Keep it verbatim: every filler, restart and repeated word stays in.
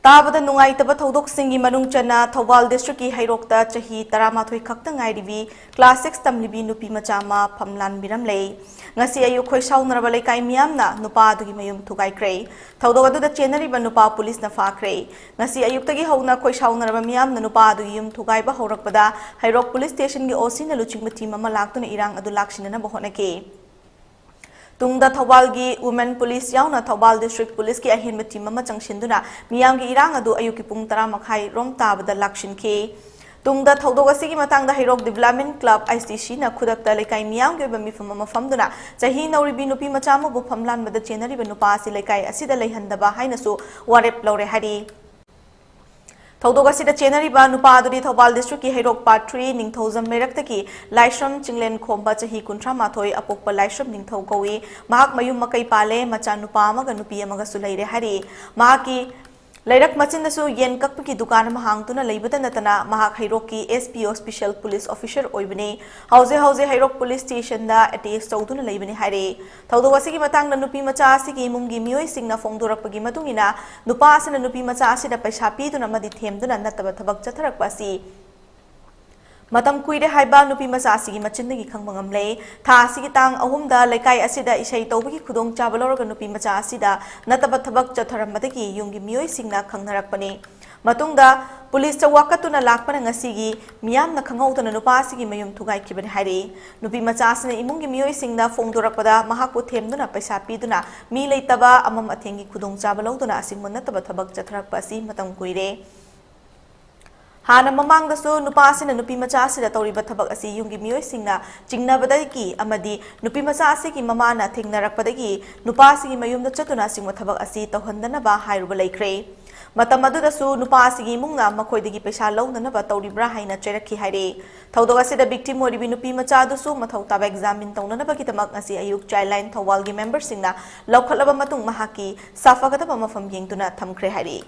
ꯇꯥꯕꯗ ꯅꯨꯡꯉꯥꯏꯇꯕ ꯊꯧꯗꯣꯛꯁꯤꯡꯒꯤ ꯃꯅꯨꯡ ꯆꯟꯅ ꯊꯧꯕꯥꯜ district ꯀꯤ ꯍꯩꯔꯣꯛꯇ ꯆꯍꯤ ꯇꯔꯥꯃꯥꯊꯣꯏ ꯈꯛꯇ ꯉꯥꯏꯔꯤꯕꯤ class six ꯇꯝꯂꯤꯕꯤ ꯅꯨꯄꯤ ꯃꯆꯥ ꯑꯃ ꯐꯝꯂꯥꯟꯕꯤꯔꯝꯂꯦ꯫ ꯉꯁꯤ ꯑꯌꯨꯛ ꯈꯣꯏ ꯁꯥꯎꯅꯔꯕ ꯂꯩꯀꯥꯏ ꯃꯤꯌꯥꯝꯅ ꯅꯨꯄꯥ ꯑꯗꯨꯒꯤ ꯃꯌꯨꯝ ꯊꯨꯒꯥꯏꯈ꯭ꯔꯦ꯫ ꯊꯧꯗꯣꯛ ꯑꯗꯨꯗ ꯆꯦꯟꯅꯔꯤꯕ ꯅꯨꯄꯥ ꯄꯨꯂꯤꯁꯅ ꯐꯥꯈ꯭ꯔꯦ꯫ ꯉꯁꯤ ꯑꯌꯨꯛꯇꯒꯤ ꯍꯧꯅ ꯈꯣꯏ ꯁꯥꯎꯅꯔꯕ ꯃꯤꯌꯥꯝꯅ ꯅꯨꯄꯥ ꯑꯗꯨꯒꯤ ꯌꯨꯝ ꯊꯨꯒꯥꯏꯕ ꯍꯧꯔꯛꯄꯗ ꯍꯩꯔꯣꯛ police station ꯒꯤ O C ꯅ ꯂꯨꯆꯤꯡꯕ team ꯑꯃ ꯂꯥꯛꯇꯨꯅ ꯏꯔꯥꯡ ꯑꯗꯨ ꯂꯥꯛꯁꯤꯟꯅꯅꯕ ꯍꯣꯠꯅꯈꯤ꯫ ꯇꯨꯡꯗ ꯊꯧꯕꯥꯜꯒꯤ women police ꯌꯥꯎꯅ ꯊꯧꯕꯥꯜ district police ꯀꯤ ꯑꯍꯦꯟꯕ team ꯑꯃ ꯆꯪꯁꯤꯟꯗꯨꯅ ꯃꯤꯌꯥꯝꯒꯤ ꯏꯔꯥꯡ ꯑꯗꯨ ꯑꯌꯨꯛꯀꯤ ꯄꯨꯡ ꯇꯔꯥ ꯃꯈꯥꯏ ꯔꯣꯝ ꯇꯥꯕꯗ ꯂꯥꯛꯁꯤꯟꯈꯤ꯫ ꯇꯨꯡꯗ ꯊꯧꯗꯣꯛ ꯑꯁꯤꯒꯤ ꯃꯇꯥꯡꯗ ꯍꯩꯔꯣꯛ Development Club, H D C ꯅ ꯈꯨꯗꯛꯇ ꯂꯩꯀꯥꯏ ꯃꯤꯌꯥꯝꯒꯤ ꯑꯣꯏꯕ ꯃꯤꯐꯝ ꯑꯃ ꯐꯝꯗꯨꯅ ꯆꯍꯤ ꯅꯧꯔꯤꯕꯤ ꯅꯨꯄꯤ ꯃꯆꯥ ꯑꯃꯕꯨ ꯐꯝꯂꯥꯟꯕꯗ ꯆꯦꯟꯅꯔꯤꯕ ꯅꯨꯄꯥ ꯑꯁꯤ ꯂꯩꯀꯥꯏ ꯑꯁꯤꯗ ꯂꯩꯍꯟꯗꯕ ꯍꯥꯏꯅꯁꯨ ꯋꯥꯔꯦꯞ ꯂꯧꯔꯦ ꯍꯥꯏꯔꯤ꯫ ꯊꯧꯗꯣꯛ ꯑꯁꯤꯗ ꯆꯦꯟꯅꯔꯤꯕ ꯅꯨꯄꯥ ꯑꯗꯨꯗꯤ ꯊꯧꯕꯥꯜ district ꯀꯤ ꯍꯩꯔꯣꯛ Part three ꯅꯤꯡꯊꯧꯖꯝ ꯂꯩꯔꯛꯇꯒꯤ ꯂꯥꯏꯁ꯭ꯔꯝ ꯆꯤꯡꯂꯦꯟ ꯈꯣꯝꯕ, ꯆꯍꯤ ꯀꯨꯟꯊ꯭ꯔꯥ ꯃꯥꯊꯣꯏ, ꯑꯄꯣꯛꯄ ꯂꯥꯏꯁ꯭ꯔꯝ ꯅꯤꯡꯊꯧ ꯀꯧꯏ꯫ ꯃꯍꯥꯛ ꯃꯌꯨꯝ ꯃꯀꯩ ꯄꯥꯜꯂꯦ, ꯃꯆꯥ ꯅꯨꯄꯥ ꯑꯃꯒ ꯅꯨꯄꯤ ꯑꯃꯒꯁꯨ ꯂꯩꯔꯦ ꯍꯥꯏꯔꯤ꯫ ꯃꯍꯥꯛꯀꯤ ꯂꯩꯔꯛ ꯃꯆꯤꯟꯗꯁꯨ ꯌꯦꯟ ꯀꯛꯄꯒꯤ ꯗꯨꯀꯥꯟ ꯑꯃ ꯍꯥꯡꯗꯨꯅ ꯂꯩꯕꯇ ꯅꯠꯇꯅ ꯃꯍꯥꯛ ꯍꯩꯔꯣꯛꯀꯤ S P O special police officer ꯑꯣꯏꯕꯅꯤ꯫ ꯍꯧꯖꯤꯛ ꯍꯧꯖꯤꯛ ꯍꯩꯔꯣꯛ police station ꯗ attach ꯇꯧꯗꯨꯅ ꯂꯩꯕꯅꯤ ꯍꯥꯏꯔꯤ꯫ ꯊꯧꯗꯣꯛ ꯑꯁꯤꯒꯤ ꯃꯇꯥꯡꯗ ꯅꯨꯄꯤ ꯃꯆꯥ ꯑꯁꯤꯒꯤ ꯏꯃꯨꯡꯒꯤ ꯃꯤꯑꯣꯏꯁꯤꯡꯅ ꯐꯣꯡꯗꯣꯔꯛꯄꯒꯤ ꯃꯇꯨꯡ ꯏꯟꯅ, ꯅꯨꯄꯥ ꯑꯁꯤꯅ ꯅꯨꯄꯤ ꯃꯆꯥ ꯑꯁꯤꯗ ꯄꯩꯁꯥ ꯄꯤꯗꯨꯅ ꯑꯃꯗꯤ ꯊꯦꯝꯗꯨꯅ ꯅꯠꯇꯕ ꯊꯕꯛ ꯆꯠꯊꯔꯛꯄ ꯑꯁꯤ ꯃꯇꯝ ꯀꯨꯏꯔꯦ ꯍꯥꯏꯕ ꯅꯨꯄꯤ ꯃꯆꯥ ꯑꯁꯤꯒꯤ ꯃꯆꯤꯟꯗꯒꯤ ꯈꯪꯕ ꯉꯝꯂꯦ꯫ ꯊꯥ ꯑꯁꯤꯒꯤ ꯇꯥꯡ ꯑꯍꯨꯝꯗ ꯂꯩꯀꯥꯏ ꯑꯁꯤꯗ ꯏꯁꯩ ꯇꯧꯕꯒꯤ ꯈꯨꯗꯣꯡꯆꯥꯕ ꯂꯧꯔꯒ ꯅꯨꯄꯤ ꯃꯆꯥ ꯑꯁꯤꯗ ꯅꯠꯇꯕ ꯊꯕꯛ ꯆꯠꯊꯔꯝꯕꯗꯒꯤ ꯌꯨꯝꯒꯤ ꯃꯤꯑꯣꯏꯁꯤꯡꯅ ꯈꯪꯅꯔꯛꯄꯅꯤ꯫ ꯃꯇꯨꯡꯗ police ꯇ ꯋꯥꯀꯠꯇꯨꯅ ꯂꯥꯛꯄꯅ ꯉꯁꯤꯒꯤ ꯃꯤꯌꯥꯝꯅ ꯈꯪꯍꯧꯗꯅ ꯅꯨꯄꯥ ꯑꯁꯤꯒꯤ ꯃꯌꯨꯝ ꯊꯨꯒꯥꯏꯈꯤꯕꯅꯤ ꯍꯥꯏꯔꯤ꯫ ꯅꯨꯄꯤ ꯃꯆꯥ ꯑꯁꯤꯅ ꯏꯃꯨꯡꯒꯤ ꯃꯤꯑꯣꯏꯁꯤꯡꯅ ꯐꯣꯡꯗꯣꯔꯛꯄꯗ ꯃꯍꯥꯛꯄꯨ ꯊꯦꯝꯗꯨꯅ ꯄꯩꯁꯥ ꯄꯤꯗꯨꯅ ꯃꯤ ꯂꯩꯇꯕ ꯑꯃꯝ ꯑꯊꯦꯡꯒꯤ ꯈꯨꯗꯣꯡꯆꯥꯕ ꯂꯧꯗꯨꯅ ꯑꯁꯤꯒꯨꯝꯕ ꯅꯠꯇꯕ ꯊꯕꯛ ꯆꯠꯊꯔꯛꯄ ꯑꯁꯤ ꯃꯇꯝ ꯀꯨꯏꯔꯦ꯫ ꯍꯥꯟꯅ ꯃꯃꯥꯡꯗꯁꯨ ꯅꯨꯄꯥ ꯑꯁꯤꯅ ꯅꯨꯄꯤ ꯃꯆꯥ ꯑꯁꯤꯗ ꯇꯧꯔꯤꯕ ꯊꯕꯛ ꯑꯁꯤ ꯌꯨꯝꯒꯤ ꯃꯤꯑꯣꯏꯁꯤꯡꯅ ꯆꯤꯡꯅꯕꯗꯒꯤ ꯑꯃꯗꯤ ꯅꯨꯄꯤ ꯃꯆꯥ ꯑꯁꯤꯒꯤ ꯃꯃꯥꯅ ꯊꯦꯡꯅꯔꯛꯄꯗꯒꯤ ꯅꯨꯄꯥ ꯑꯁꯤꯒꯤ ꯃꯌꯨꯝꯗ ꯆꯠꯇꯨꯅ ꯑꯁꯤꯒꯨꯝꯕ ꯊꯕꯛ ꯑꯁꯤ ꯇꯧꯍꯟꯗꯅꯕ ꯍꯥꯏꯔꯨꯕ ꯂꯩꯈ꯭ꯔꯦ꯫ ꯃꯇꯝ ꯑꯗꯨꯗꯁꯨ ꯅꯨꯄꯥ ꯑꯁꯤꯒꯤ ꯏꯃꯨꯡꯅ ꯃꯈꯣꯏꯗꯒꯤ ꯄꯩꯁꯥ ꯂꯧꯅꯅꯕ ꯇꯧꯔꯤꯕ꯭ꯔꯥ ꯍꯥꯏꯅ ꯆꯩꯔꯛꯈꯤ ꯍꯥꯏꯔꯦ꯫ ꯊꯧꯗꯣꯛ ꯑꯁꯤꯗ victim ꯑꯣꯏꯔꯤꯕꯤ ꯅꯨꯄꯤ ꯃꯆꯥ ꯑꯗꯨꯁꯨ ꯃꯊꯧ ꯇꯥꯕ examine ꯇꯧꯅꯅꯕꯒꯤꯗꯃꯛ ꯉꯁꯤ ꯑꯌꯨꯛ Childline ꯊꯧꯕꯥꯜꯒꯤ member ꯁꯤꯡꯅ ꯂꯧꯈꯠꯂꯕ ꯃꯇꯨꯡ ꯃꯍꯥꯛꯀꯤ ꯁꯥꯐꯒꯗꯕ ꯃꯐꯝ ꯌꯦꯡꯗꯨꯅ ꯊꯝꯈ꯭ꯔꯦ ꯍꯥꯏꯔꯤ꯫